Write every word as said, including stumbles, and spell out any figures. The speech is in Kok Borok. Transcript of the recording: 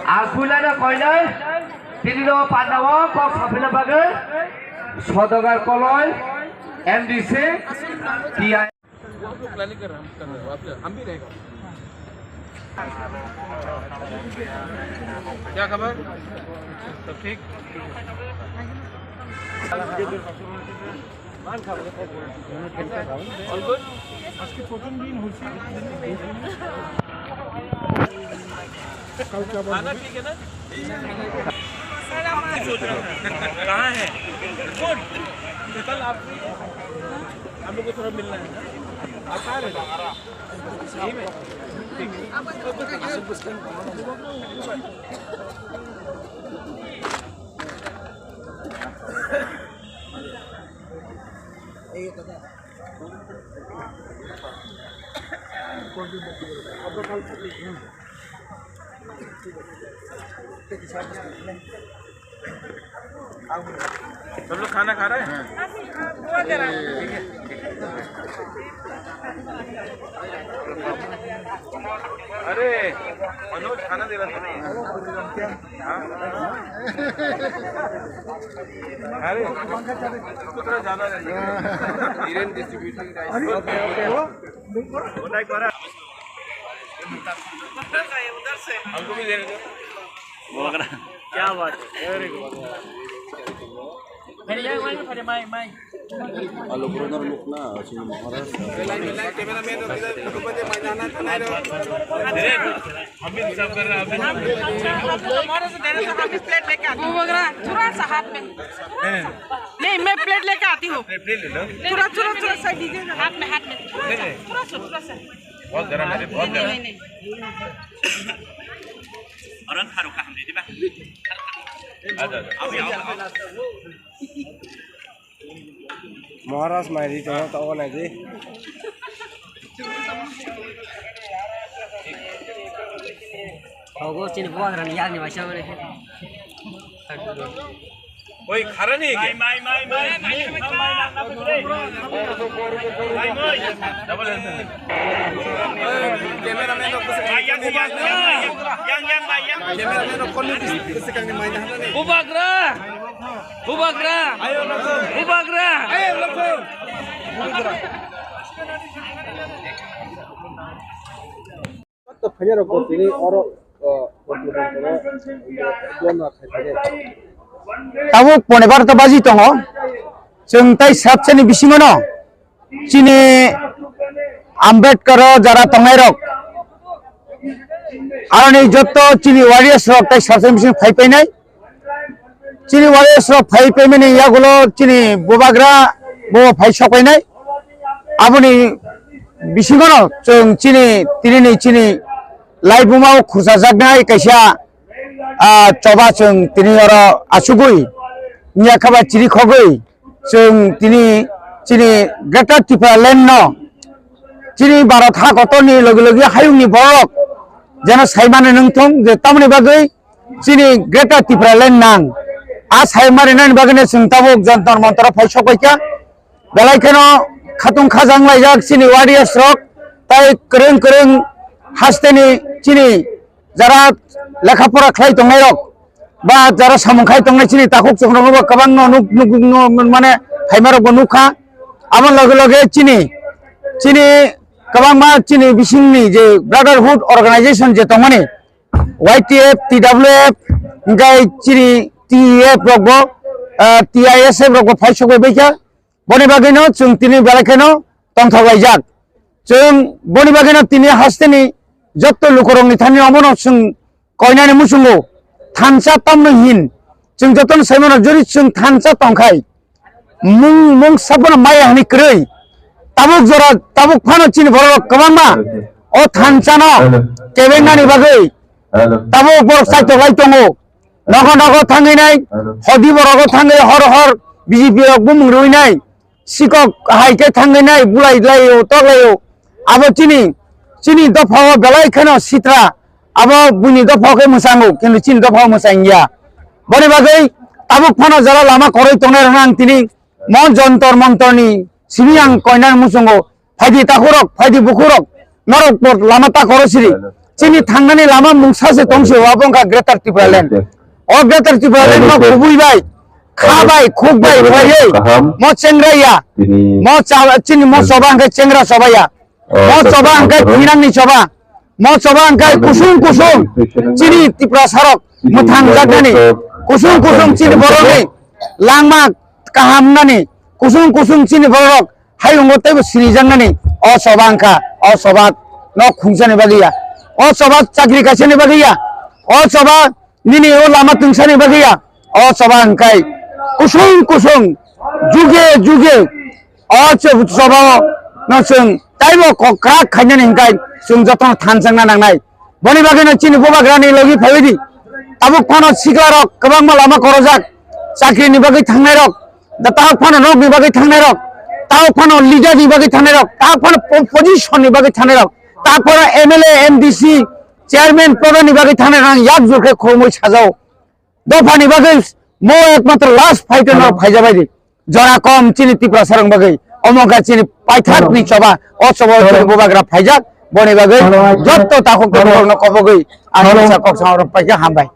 Ang puilano koinai tini no pandao kok sapina bagwi Sodagar Koloi, M D C, T I. वो तो प्लानिंग कर रहे हैं, हम कर रहे हैं, आप, हम भी रहेगा। क्या खबर? सब ठीक? All good? खाना ठीक है ना? कहाँ है? Good। कल आप free हैं? हम लोग को थोड़ा मिलना है ना? आप कहाँ रहते हो? यहीं में? ठीक। सब लोग खाना खा रहे हैं? अरे, मनोज खाना दे रहा था। हाँ? अरे, इसको थोड़ा ज्यादा चाहिए। धीरेन distributing का। Okay, okay. हमको भी देने दो। क्या बात है? Very good। Alo, brother, look na, sino Maharaj. हम भी सब कर रहे हैं, हम भी। अच्छा, आप लोग हमारे से दे रहे तो हम भी प्लेट लेके आते हैं। वो वगैरह थोड़ा सा हाथ में। नहीं, मैं प्लेट लेके आती हूँ। प्लेट ले लो। थोड़ा, थोड़ा, थोड़ा सा दीजिए ना। हाथ में, हाथ में। थोड़ा सा, थोड़ा सा, थोड़ा सा। बहुत गरम है, बहुत गरम। नहीं, नहीं, नहीं। Maharaj mai di tongo, tongo nai di. Ogo chini buagrani yakni waisa mani. कोई खा रहा नहीं है क्या? Double है। Cameraman rok bwswk yang, yang, yang, yang, yang, yang, yang. Cameraman rok konni bwswk, bwswk ang ni mai na hana ni. Bubagra! Bubagra! Ayo, Lokho! Bubagra! Ayo, Lokho! Tabuk pone barota baji tongo. Chwng tai sabsani bisingono chini Ambedkar o jara tongnairok, aroni jotto chini warriors rok tai sabsani bisingo phai painai. Chini warriors rok phai paimani yagulo chini bubagra bo phai sokpainai. Aboni bisingono chwng chini tinini chini laibuma o khurchajaknai kaisa, ah, choba chwng tini oro achugwi, miya khaba chiri khogwi chwng tini chini Greater Tipraland no chini Bharat ha kotorni logi logi hayungni borok jeno saimani nungthung je tamoni bagwi chini Greater Tipraland nang. A sai marinani bagwino chwng tabuk Jantar Mantar o phai sokpaikha. Belai kheno khatung khajang laijak chini warriors rok, tai kwrwng kwrwng hasteni chini jara lekha pora khlai tongnairok ba jara samung khai tongnai chini takhuk chuknogo bo kwbangno nuk, nuk, nuk, mane phaimarokbo nukha. Aboni loge loge chini, chini kwbangma chini bisingni je brotherhood organization je tongmani, Y T F, T W F, hingke chini T E F rokbo, ah, T I S F rokbo phai sokbai baikha. Boni bagwino chwng tini belai kheno tongthok laijak. Chwng boni bagwino tini hasteni jotto lukurokni thani omono chwng koinani muchungo thansa tamno hin. Chwng jotono saimano jori chwng thansa tongkhai. Mung, mung sabono maya hwnwi kwrwi. Tabuk jora, tabuk phano chini borok kwbangma o thansano kebengnani bagwi tabuk borok chaitok lai tongo. Nogo nogo thangwi nai, hodi borogo thangwi hor hor B J P rok bumung rwi nai, sikok hai khe thangwi nai, bulai laio, tok laio. Abo chini Chini dopha o belai kheno sitra, abo buini dopha o khe mwchango, kintu chini dopha o mwchang ya. Boni bagwi tabuk phano jora lama kwrwi tongnai rokno ang tini mo jontor montor ni simi ang koinar muchungo, phaidi takhurok, phaidi bukhurok, norok bo lama ta kwrwi siri. Chini thangnani lama mungsa se tongsi, abo wngkha Greater Tipraland. O Greater Tipraland no kubui bai, kha bai, khuk bai, phaiwi mo chengra ya, mo cha-, chini mo choba hwnkhe chengra choba ya. Mo choba hwnkhe thinangni choba. Mo choba hwnkhe kusung kusung chini Tiprasarok mwthang jaknani, kusung kusung chini borokni langma kaham wngnani, kusung kusung chini borok hayungo teibo sinijaknani. O choba wngkha, o choba nok khungsani bagwi ya, o choba chakri kaisani bagwi ya, o choba nini o lama tungsani bagwi ya, o choba hwnkhe kusung kusung, juge juge o cho-, choba o no chwng taibo kok kwrak khainani hwnkhe chwng jotono thanchangna nangnai. Boni bagwino chini bubagrani logi phaiwi di. Tabuk phano siklarok kwbangma lama korojak, chakrini bagwi thangnairok, da tabuk phano nokni bagwi thangnairok, tabuk phano leaderni bagwi thangnairok, tabuk phano po-, position ni bagwi thangnairok, tabuk phano M L A, M D C, chairman, pradhan ni bagwi thangnairok ang yak jur khe khulumwi sajao. Dophani bagwi mo ekmatro last fight no phaijabai di. Jora kom chini Tiprasarok bagwi. Omo kha chini paithak ni choba. O choba o chini bubagra phaijak. Boni bagwi jotto takhuk takhuk no kobogwi ang kisa kok samarok paikha, hambai.